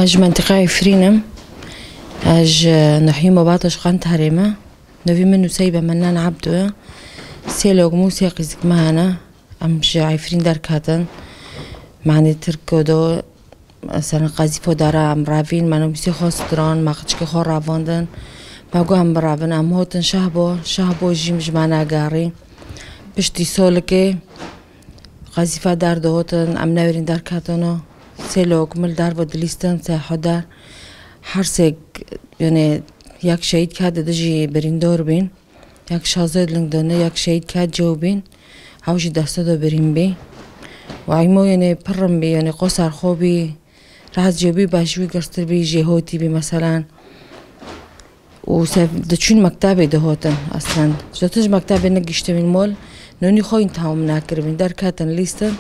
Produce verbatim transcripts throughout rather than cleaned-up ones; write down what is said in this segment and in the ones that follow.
Ez ji mentiqeya Efrîn im. Ez ji Nuhî Mobata ji Qentarê me. Navî min Nuseybe Mennan Ebdu ye. Sê lok min û sê qîzik me hene. Em ji Efrîn derketin. Manê Tirko do, mesela Qezîfo dara em revîn, me nûsî xwe stran, me qiçikê xwe revandin. Me got em birevin, em hotin Şehbo, Şehbo jî ji me negerî. Piştî solikê Qezîfa derdihotin, em newerîn derketino. Sê lok min li derve dilîstin, sê hodar. Her sêk, yani, yek şehîd ket, di dijî birîndor bîn. Yek şazê ling dane, yek şehîd ket, cew bîn. Ew jî deste de birîn bî. Û Eymo, yani, pirim bî, yani, qosar xwe bî. Rahat jê bî, baş wî girstir bî, jê hotî bî, meselan. Û sev-, diçûn mektebê dihotin, aslen. Ji tu ji mektebê negiştibîn mol, nonî xwe yîn tamam nakiribîn. Derketin lîstin,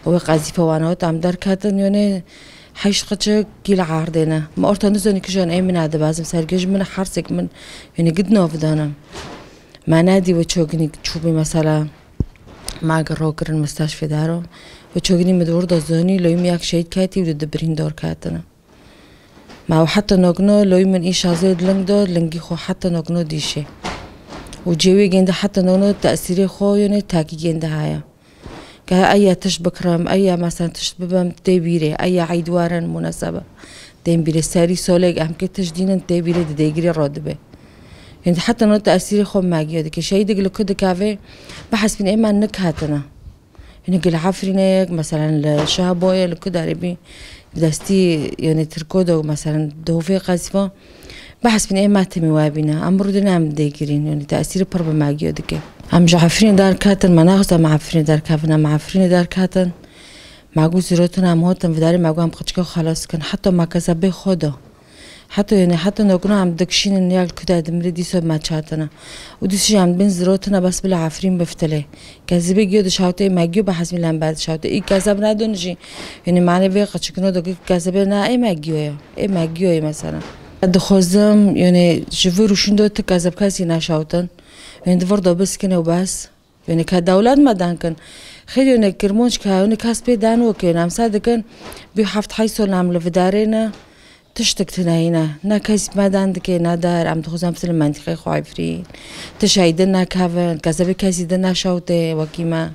û wê qezîfe wan hot, em derketin, yonê heşt qiçik kî li erdê ne. Me orta nizanî kijan ê min a dibazim, sergê ji min hersek min, yonê gid nav danim. Me nedî wê çoginî çûbî mesela, me agir ro kirin misteşfê daro. Wê çoginî min di wir de zonî, loyî min yek şehîd ketî û di di birîndor ketine. Ma ew heta nokno loyî min î şazê di ling do, lingî xwe heta nokno dîşê. Û cê wê gênde heta nokno tesîrê xwe yone takî gênde haya. Ke ey ya tişt bikirim, ey ya mesela tişt bibim tê bîrê, ey ya eydwarin munasebe tên bîrê. Serî solek em ke tişt dînin tê bîrê di dêgirê ro dibe. Hêndî heta no tesîrê xwe magiyo dike. Şehîdek li ku dikeve, bihesbîn ê me niketine. Yine gil Efrîneyek, meselen li Şaboye, li ku derê bî, bi destî, yani, Tirko de, meselen, dovê qezîfa, bihesbîn ê me timî we bîne. Em rûdine em dêgirîn, yani, tesîrê pir bi me giyo dike. Em ji Efrînê derketin, me naxist em Efrînê derkevin, em Efrînê derketin. Me got zîrotin em hotin, vidarê me got em qiçikê xelas kin. Heta me kezebê xwe da. Heta, yani, heta nokna em dikşînin ya li kuda dimrê dîso me çatine. Û dîso jî em bin zirotine bes bila Efrîn biftilê. Kezebê giyo dişawtê me giyo bi hesbî lember dişawtê. Î kezeb nedon jî. Yani, mane vê qiçikino do ki kezebê na ê me giyo ya. Ê me giyo ya mesela. Dixwazim, yani, ji vir û şûn do ti kezeb kesî neşawtin. Yani, di vir do biskine û bes. Yone ka dewlet me dan kin. Xêr yone Kirmonc ka yone kes pê dan weke yone em sa dikin. Bî heft heyt sol em li vidarê ne. Tiştik tine yine. Ne kes me dan dike, ne dar. Em dixwazin em bitin li mentiqê xwe Efrîn. Ti şehîdin nekevin. Kezebê kesî din neşewtê wekî me.